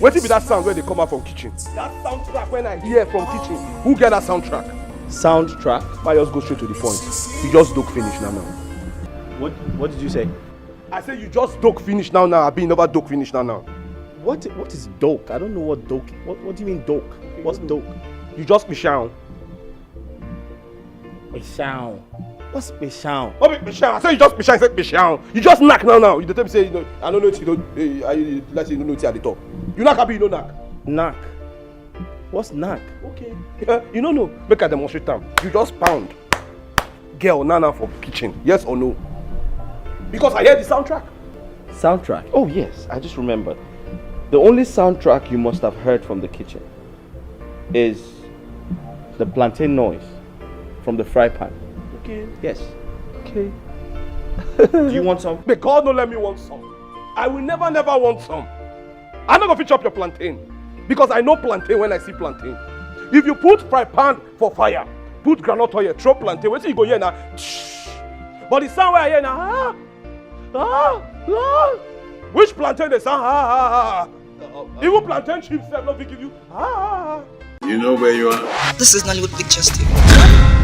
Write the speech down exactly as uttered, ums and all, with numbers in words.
Wetin be that sound wey dey come out from kitchen? That soundtrack wey I hear from kitchen. Who get that soundtrack? Soundtrack? Ma just go straight to the point. You just doke finish now now. What What did you say? I say you just doke finish now now. Abi you never doke finish now now. What What is doke? I don't know what doke. What What do you mean doke? What's doke? You just be shout. Peshao. What's peshao? No be peshao. I say you just peshao. I say peshao. You just knack now now. You dey tell me say you know, I don't know what you don't. Eh, I, you, like say you don't know what I dey talk. You knack abi you no knack? Knack. What's knack? Okay. You no know. Make I demonstrate am. You just pound. Girl, now now for kitchen. Yes or no? Because I hear the soundtrack. Soundtrack. Oh yes, I just remembered. The only soundtrack you must have heard from the kitchen is the plantain noise from the fry pan. Okay. Yes. Okay. Do you want some? May God no let me want some. I will never never want some. I no go fit chop your plantain because I know plantain when I see plantain. If you put fry pan for fire, put groundnut oil, throw plantain, wetin you go hear na? But the sound wey I hear na ah, ah, ah. Which plantain dey sound ah ah ah ah? Even plantain chips sef no fit give you ah ah ah. You know where you are? This is Nollywood Pictures T V.